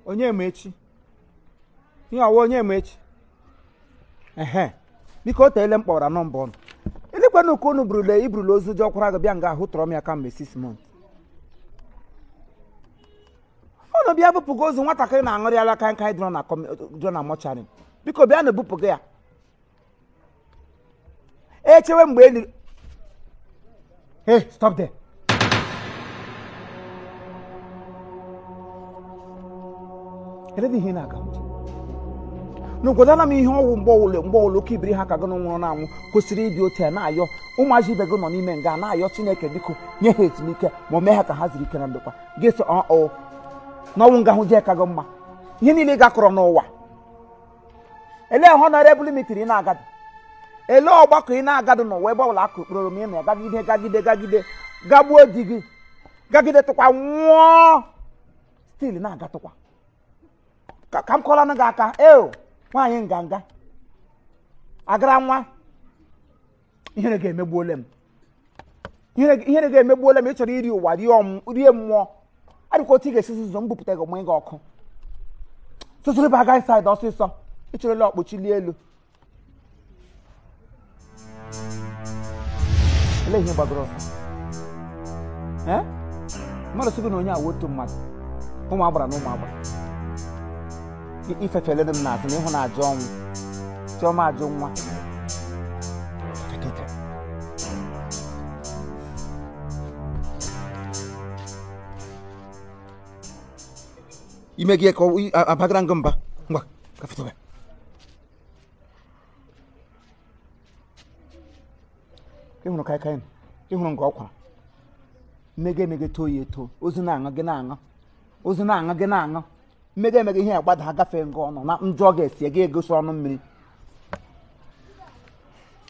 Onye ma echi. Ihe ọwa onye ma echi. Ehe. Biko o teele m kpọrọ nọmba ọnụ. Elekwana ka unu burule iburule ozu dị ọkwara gị bịa nga ahụ tọrọ m ya kamgbe 6 months. Unu bịa bupụga ozu nwatakịrị na-aṅụrị ala kaikai dụrọ na mọcharị. Biko bịa na ebupụga ya. Echewe mgbe eli. Hey, stop there. Ele ihe na-aga. N'ogodana m ihe ọwụ mgbe ọwụlụ oke ibiri ha ka gị nwụrụ na-anwụ kwesịrị ịdị otu a na-ayọ ụmụazị ibe gị nọ n'ime nga na-ayọ Chineke biko nye ha ezumike ma o mee ha ka ha zuru ike na ndokwa. Gị sị ọ n'ọnwụ nga hụ jee ka gị mma. Ihe niile ị gakọrọ n'ụwa. Ele honorable meeting ị na-agadị. Ele ọgbakọ ị na-agadị n'ụwa ebe ọbụla akụ okporo m ị na-agagide gagide gagide gagbuo di gị gagide tụkwa nwụọ stil na-agatụkwa. Ka m kọọlanụ gị aka eo nwaanyị nganga agara nwa ihere ga-emegbuole m. Ihere ga-emegbuole m. Ị chọrọ iri ụwa rie mmụọ adịkwa otu ị ga-esi ụzọ m bupụta gị mụ gị ọkụ tụtụrụ ba aga saịdị ọsịsọ ị chọrọla ọkpọchili elu. Ele ihe gbagoro ọsọ ee mmadụ sị gị na onye a otu mmadụ ụmụ agbara na ụmụ agbara ifefelere m n'azụ na ịhụ na ajọ ọnwụ chiọma ajọ nwa. Ime gị ka abagara ngụ mba ngwa gafetobe. Ịhụrụ kaikai ịhụrụ nga ọkwa mmega emege too ya eto ozu na-aṅụ gị na-aṅụ ozu na-aṅụ gị na-aṅụ mmega emege ihe agbada agafe nga ọnụ na njọ ga-esi gị egosi ọnụ mmiri.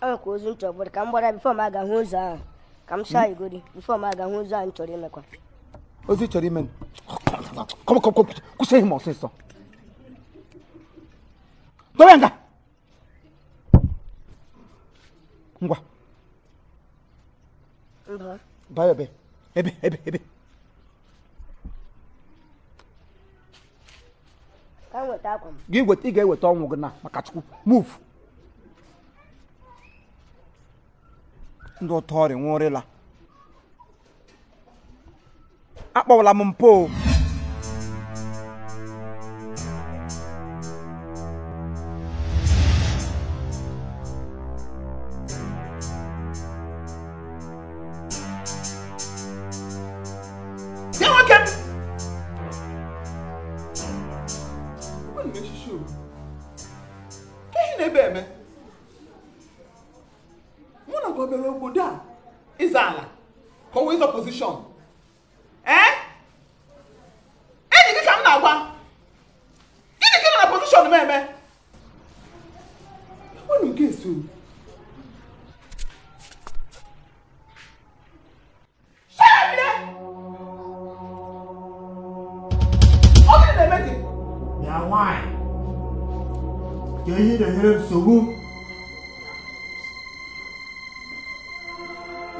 Ọ nwekwa ozu m chọrọ ka m gbara bifo m aga hụ ụzọ ahụ ka m saa igodi bifo m aga hụ ụzọ ahụ m chọrọ imekwa. Ozu chọrọ ime kwụsị ihe m ọsịsọ dobe nga ngwa baa ebe ebe ebe ebe gị weta ị ga-eweta ọnwụ gị na maka Chukwu move. Ndị ụtọ ọrịa nwụrịla akpọwala m mpụ.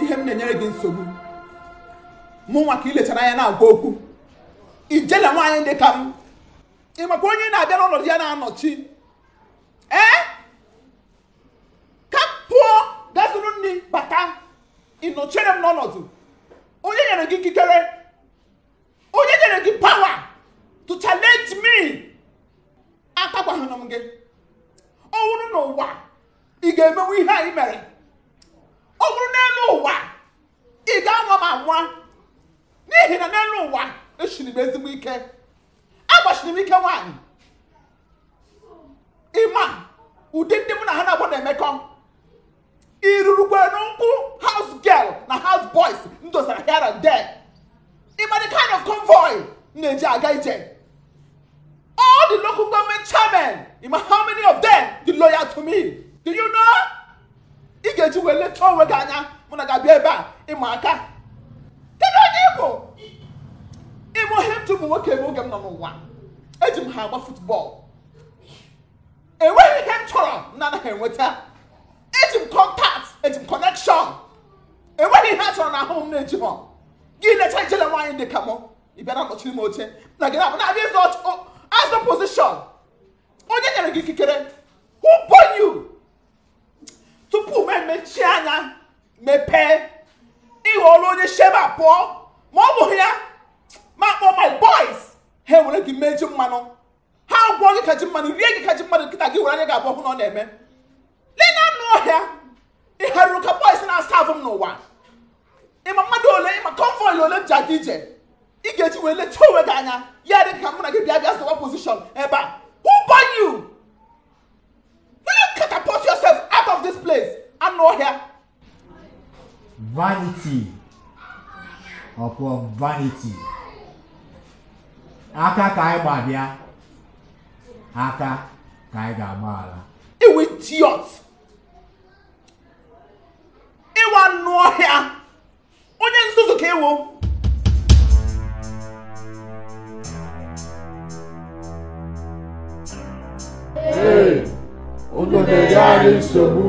Ihe m na-enyere gị nsogbu mụ nwa ka ị lechara anya na-agwa okwu ijele nwaanyị dị ka m ị makwa onye na-abịa n'ọnọdụ ya na-anọchi ee ka m pụọ gazuru nri bata ị nọchere m n'ọnọdụ onye nyere gị ikikere onye nyere gị power to challenge me atagwaghị m gị. Ọ bụrụ n'ụwa ị ga-emenwu ihe anyị mere ọ bụrụ n'elu ụwa ị ga-anwa m anwa n'ihi na n'elu ụwa eshiri m ezigbo ike agbachiri m ike nwaanyị ịma ụdị ndị mụ na ha na-agbọ na-emekọ irurukwere nkwụ house girl na house boys m dosara here and there ịma the kind of convoy m na-eji aga ije. All the local government chairmen, how many of them did loyal to me? Do you know? Ị ga-eji wee lechaa onwe gị anya mụ na ga-abịa ebe a ịma aka. Kedu onye ị bụ? Ịmụ ihe m ji ụmụ nwoke eme oge m nọ n'ụwa. Eji m ha agba futbọọlụ. Enweghị ihe m chọrọ m na-anaghị enweta. Eji m contact, eji m connection. Enweghị ihe a chọrọ n'ahụ m na-eji ha. Gị lechaa ijele nwaanyị dị ka mụ, ị bịara nọchiri m oche na gị na-abịa ịzọ gị ikikere? Who born you? Tupu m emechie anya mepee, ị ghọọla onye shebe pụọ. Ma ọ bụghị ya, ma akpọ my boys, ha ewere gị mee ji mmanụ. Ha gwọọ gị ka ji mmanụ, rie gị ka ji mmanụ, nkịta gị were anya gị abụọ hụ na ọ na-eme. Lee na anụ ọhịa, ị harụrụ ka boys na-asa avụ m n'ụwa. Ịma mmadụ ole, ịma convoy ole m ji aga ije. Ị ga-eji wee lechaa onwe gị anya, ya dị ka mụ na gị bịa bịa zọwa position ebe a. Who born you? Will you catapult yourself out of this place? Anụ ọhịa. Vanity upon vanity. Aka ka anyị gba bịa, aka ka anyị ga-agba ala. Iwu idiot. Ịwa anụ ọhịa. Onye nzuzu ka ịwụ. Ee, unu na-enye anyị nsogbu,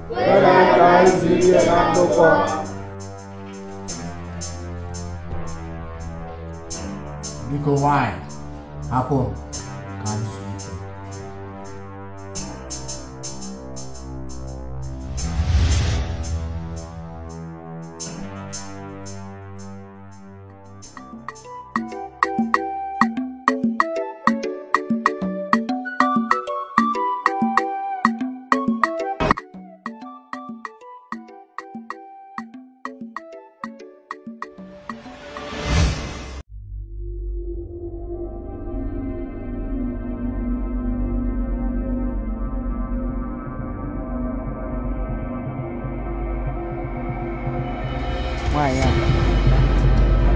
kwere ka anyị zuru ike na ndokwa. Biko nwanyị, hapụ m ka m zuo ike. Nwaanyị a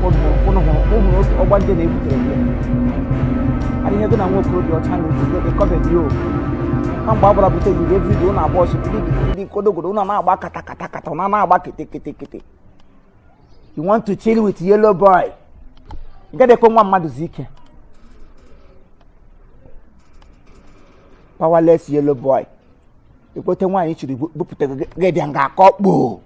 ụhụrụ otu ọgbanje na-ebutere gị adịghị ego na nwa okorobịa ọcha na otu ebe kọbed yo kamgbe a gbara bute gị everyday ụnụ agba ọsọ ndị kodogodo ụnụ na-agba kata kata kata ụnụ na-agba kete kete kete. You want to chill with yellow boy? Nke ekwe nwa mmadụ zu ike. Powerless yellow boy. Ekwete nwaanyị chiri bupụta gị bịa nga akọ kpoo.